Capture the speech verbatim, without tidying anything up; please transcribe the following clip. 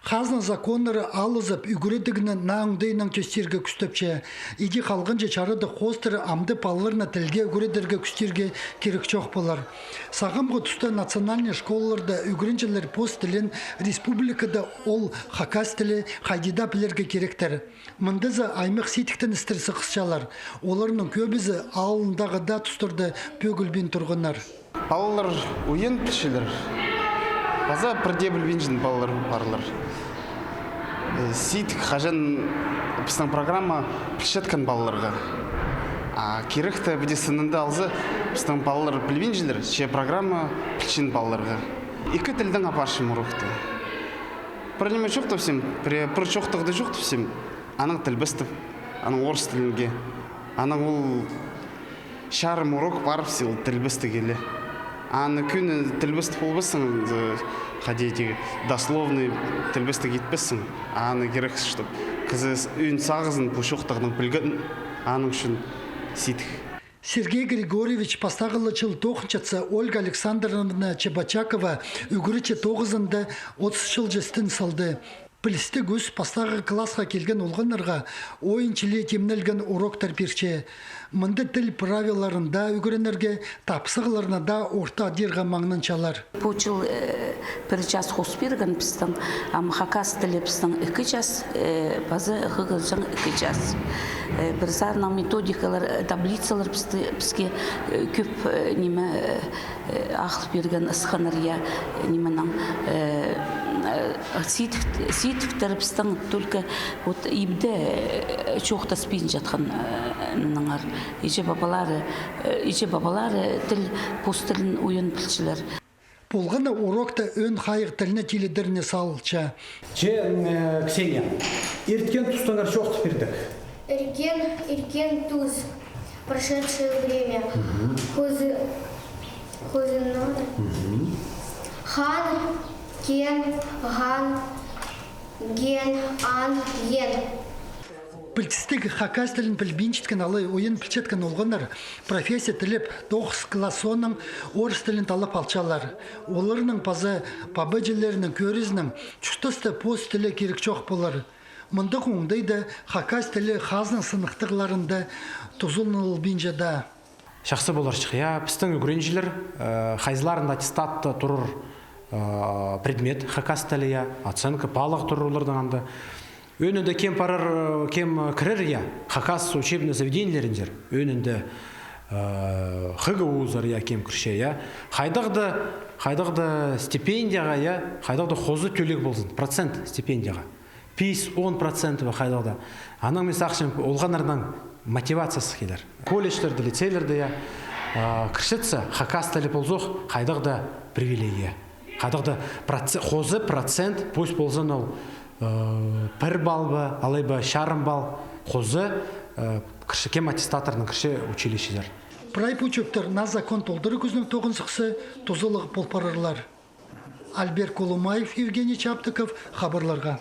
Хазна законнары алызып, ӱгредігні наа оңдайнаң тӧстирге кӱстепче. Иди халғанҷы чарыдығ хоостыра амды палаларны тілге ӱгредерге кӱстирге кирек чох полар. Сағамғы туста национальный школаларда ӱгренҷілер пос тілін, республикада ол хакас тілі, хайди даа пілерге киректер. Мындаза аймах сидіктең істер сығысчалар. Оларның кӧбізі алнындағы даа тустарда пӧгілбин турғаннар. Палалар уйан пілчелер. Паза пірдее пілбинчең палалар парлар. Э, сидік хаҷан пістің программа пілчеткен палаларға. А киректі піди сынында алза, пістің палалар пілбинчелер, че программа пілчең палаларға. Ікі тілдең апарчам урокты. Пір ниме чоохтапчам, пір, пір чоохтағда чоохтапчам, анаң тілбестеп, анаң орыс тілінге. Анаң ол чарым урок парыбысса, ол тілбестіг іле. Аны кӧні тілбестеп полбассың, э, хайди тее, дословный тілбестіг итпессің. Аны кирек, чтоб кізі с-, ӧӧн сағызын пу чоохтағнаң пілген, аның ӱчӱн сидік. Сергей Григорьевич пастағ ла чыл тоғынчатса, Ольга Александровна Чебочакова ӱгретчі тоғызында отыс чыл честен салды. Пілістіг ӱс пастағы классха килген олғаннарға ойын чіли тимнелген уроктар пирче. Мында тіл правилаларын даа ӱгренерге, тапсағларны даа орта адирға маңнанчалар. Пу чыл, э, пір час хос пирген пістің, ам хакас тілі пістің ікі час, э, паза хығырҷаң ікі час. Э, пір сарнаң методикалар, э, таблицалар пісті, піске, э, кӧп, э, ниме, э, э, ағыл пирген ысханнар, я, э, нименең, э, э, сидік-, сидіктер пістің только вот ибде, э, чоохтаспинчатхан, э, наңар. Іҷе-пабалары, э, іҷе-пабалары тіл, пос тілін уйан пілчелер. Полған на урокта ӧӧн хайығ тілні тилідеріне салылча. Че, м, э, Ксения, ирткен тустаңар чоохтап пирдік. Ирткен, ирткен тус. Прошедшее время. Мгм. Хозы, хозы нор. Мгм. Хан, кен, ган, ген, ан, ен. Пілдістіг хакас тілін пілбинчеткен алай ойын пілчеткен олғаннар профессия тілеп тоғыс класс соонаң орыс тілін таллап алчалар. Оларның паза паба-іҷелерінің кӧрізінең чуртаста пос тілі кирек чох полар. Мындағ оңдайда хакас тілі хазнаң сыныхтағларында тузаланылбинча даа. Чахсы поларҷых, я, пістің ӱгренҷілер, э, хайзыларында аттестатта турар, э, предмет, хакас тілі, я, оценка, палығ турар оларның анда. Ӧӧнінде кем парар, э, кем, э, кірер, я, хакас учебный заведениелерінзер, ӧӧнінде, э, ХГУ-зар, я, кем кірче, я. Хайдағ даа, хайдағ даа стипендияға, я, хайдағ даа хоза тӧлег ползын, процент стипендияға. Пис, он проценті ба хайдағ даа. Анаң мин сағынчам, олғаннарның мотивациясы килер. Колледжлерде, лицейлерде, я, а, кірчетсе, хакас тілі ползох, хайдағ даа привилегия. Хайдағ даа проце-, хоза процент, пусть ползын ол, э, пір балл ба, алай ба чарым балл, хоза, э, кірче, кем аттестаторнаң кірче училищезер. Прай пу чӧптер наа закон толдыра кӱзінең тоғынзахса, тузалығ пол парарлар. Альберт Колумаев, Евгений Чаптыков, хабарларға.